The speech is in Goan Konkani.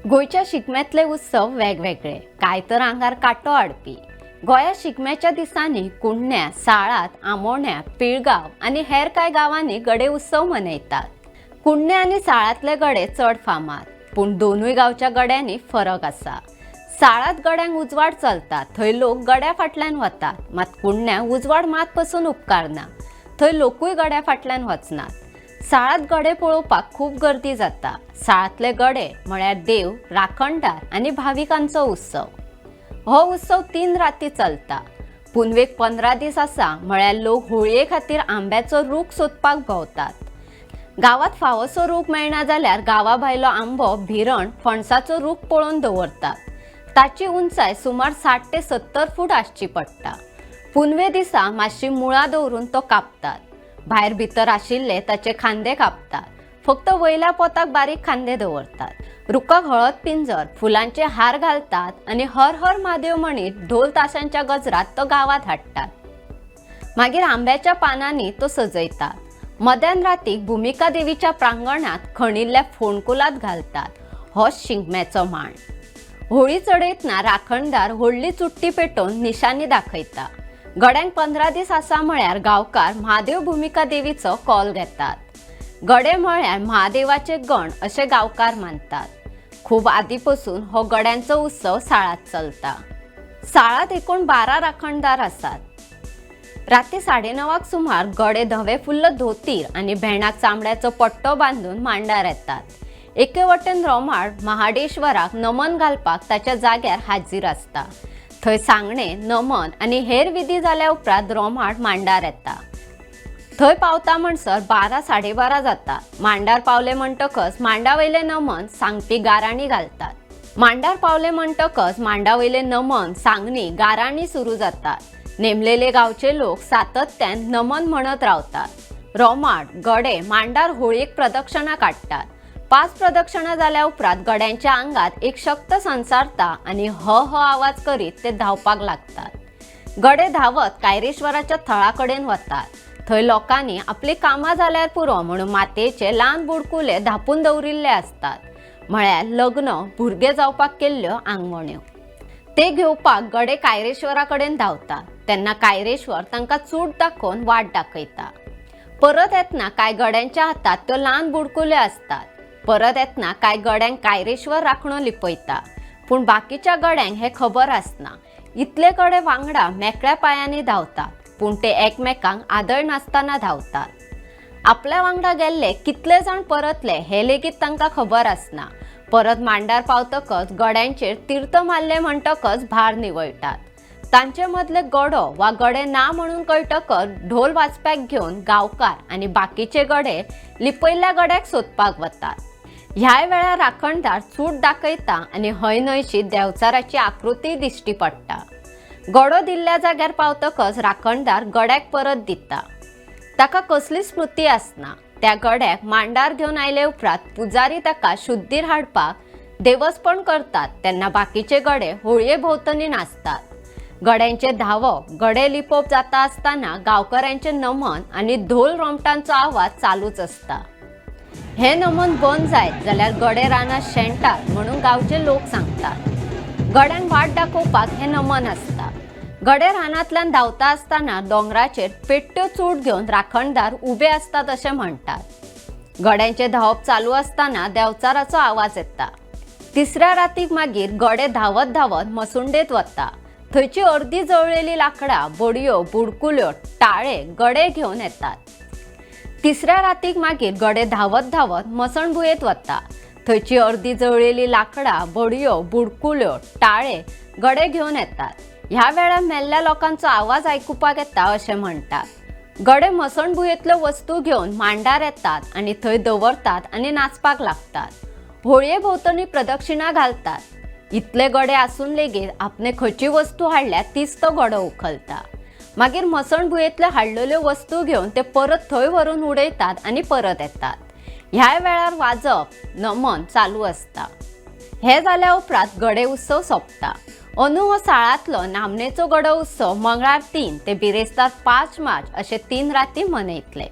गोंयच्या शिगम्यांतले उत्सव वेगवेगळे, कांय तर आंगार कांटो हाडपी. गोंया शिगम्याच्या दिसांनी कुडण्या, साळात, आमोण्या, पिळगांव आनी हेर कांय गांवांनी गडे उत्सव मनयतात. कुडणे आनी साळांतले गडे चड फामाद, पूण दोनूय गांवच्या गड्यांनी फरक आसा. साळात गड्यांक उजवाड चलता, थंय लोक गड्या फाटल्यान वतात. मात कुडण्या उजवाड मात पसून उपकारना, थंय लोकूय गड्या फाटल्यान वचनात. साळात गडे पळोवपाक खूब गर्दी जाता. साळांतले गडे म्हळ्यार देव, राखणदार आनी भाविकांचो उत्सव. हो उत्सव 3 राती चलता. पुनवेक 15 दीस आसा म्हळ्यार लोक होळये खातीर आंब्याचो रूख सोदपाक भोंवतात. गांवांत फावोसो रूख मेळना जाल्यार गांवा भायलो आंबो, भिरण, फणसाचो रूख पळोवन दवरतात. ताची उंचाय सुमार 60 ते 70 फूट आसची पडटा. पुनवे दिसा मातशी मुळां दवरून तो कापतात. भायर भितर आशिल्ले ताचे खांदे कापतात, फक्त वयल्या पोताक बारीक खांदे दवरतात. रुखाक हळद पिंजर, फुलांचे हार घालतात आनी हर हर म्हादेव म्हणीत ढोल ताशांच्या गजरात तो गांवांत हाडटात. मागीर आंब्याच्या पानांनी तो सजयतात. मध्यान रातीक भुमिका देवीच्या प्रांगणांत खणिल्ल्या फोंडकुलांत घालतात. हो शिगम्याचो मांड. होळी चडयतना राखणदार व्हडली चुट्टी पेटोवन निशाणी दाखयता. गड्यांक 15 दीस आसा म्हळ्यार गांवकार म्हादेव भुमिका देवीचो कॉल घेतात. गडे म्हळ्यार महादेवाचे गण अशें गांवकार मानतात. खूब आदी पसून हो गड्यांचो उत्सव साळांत चलता. साळांत एकूण 12 राखणदार आसात. राती 9:30 सुमार गडे धवे फुल्ल धोतीर आनी भेंडाक चामड्याचो पट्टो बांदून मांडार येतात. एके वटेन रोमाड महाडेश्वराक नमन घालपाक ताच्या जाग्यार हाजीर आसता. थंय सांगणे, नमन आनी हेर विधी जाल्या उपरांत रोमाड मांडार येता. थंय पावता म्हणसर 12 12:30 जाता. मांडार पावले म्हणटकच मांडा वयले नमन सांगपी गाराणी घालतात. मांडार पावले म्हणटकच मांडा वयले नमन सांगणी गाराणी सुरू जातात. नेमलेले गांवचे लोक सातत्यान नमन म्हणत रावतात. रोमाड गडे मांडार होळयेक प्रदक्षिणा काडटात. 5 प्रदक्षिणा जाल्या उपरांत गड्यांच्या आंगात एक शक्त संचारता आनी ह ह आवाज करीत ते धांवपाक लागतात. गडे धांवत कायरेश्वराच्या थळा कडेन वतात. थंय लोकांनी आपली कामां जाल्यार पुरो म्हणून मातयेचे ल्हान बुडकुले धांपून दवरिल्ले आसतात, म्हळ्यार लग्न, भुरगे जावपाक केल्ल्यो आंगवण्यो. ते घेवपाक गडे कायरेश्वरा कडेन धांवतात. तेन्ना कायरेश्वर तांकां चूट दाखोवन वाट दाखयता. परत येतना कांय गड्यांच्या हातात त्यो ल्हान बुडकुल्यो आसतात. परत येतना कांय गड्यांक कायरेश्वर राखणो लिपयता, पूण बाकीच्या गड्यांक हें खबर आसना. इतले गडे वांगडा मेकळ्या पांयांनी धांवतात, पूण ते एकमेकांक आदळ नासतना धांवतात. आपल्या वांगडा गेल्ले कितले जाण परतले हे लेगीत तांकां खबर आसना. परत मांडार पावतकच गड्यांचेर तीर्थ मारले म्हणटकच भार निवळटात. तांचे मदले गडो वा गडे ना म्हणून कळटकच ढोल वाजप्याक घेवन गांवकार आनी बाकीचे गडे लिपयल्ल्या गड्याक सोदपाक वतात. ह्याय वेळार राखणदार चूट दाखयता आनी हय न्हयशी देंवचाराची आकृती दिश्टी पडटा. गडो दिल्ल्या जाग्यार पावतकच राखणदार गड्याक परत दिता. ताका कसलीच स्मृती आसना. त्या गड्याक मांडार घेवन आयले उपरांत पुजारी ताका शुद्धीर हाडपाक देवस्पण करतात. तेन्ना बाकीचे गडे होळये भोंवतणी नाचतात. गड्यांचे धांवप, गडे लिपोवप जाता आसतना गांवकऱ्यांचे नमन आनी धोल रोमटांचो आवाज चालूच आसता. हे नमन बंद जायत जाल्यार गडे रानांत शेणटात म्हणून गांवचे लोक सांगतात. गड्यांक वाट दाखोवपाक हें नमन आसता. गडे रानांतल्यान धांवता आसतना दोंगराचेर पेट्ट्यो चूट घेवन राखणदार उबे आसतात अशें म्हणटात. गड्यांचें धांवप चालू आसतना देंवचाराचो आवाज येता. तिसऱ्या रातीक मागीर गडे धांवत धांवत मसुंडेत वता. थंयची अर्दी जळलेली लांकडां, बडयो, बुडकुल्यो, टाळे गडे घेवन येतात. तिसऱ्या रातीक मागीर गडे धांवत धांवत मसणभुंयेत वता. थंयची अर्दी जळलेली लांकडां, बडयो, बुडकुल्यो, टाळे गडे घेवन येतात. ह्या वेळार मेल्ल्या लोकांचो आवाज आयकुपाक येता अशें म्हणटात. गडे मसणभुंयेंतल्यो वस्तू घेवन मांडार येतात आनी थंय दवरतात आनी नाचपाक लागतात. होळये भोंवतणी प्रदक्षिणा घालतात. इतले गडे आसून लेगीत आपणे खंयची वस्तू हाडल्या तीच तो गडो उखलता. मागीर मसणभुंयेंतल्यो हाडलेल्यो वस्तू घेवन ते परत थंय व्हरून उडयतात आनी परत येतात. ह्याय वेळार वाजप, नमन चालू आसता. हे जाल्या उपरांत गडे उत्सव सोंपता. अंदू हो साळांतलो नामनेचो गडो उत्सव मंगळार 3 ते बिरेस्तार 5 मार्च अशे 3 राती मनयतले.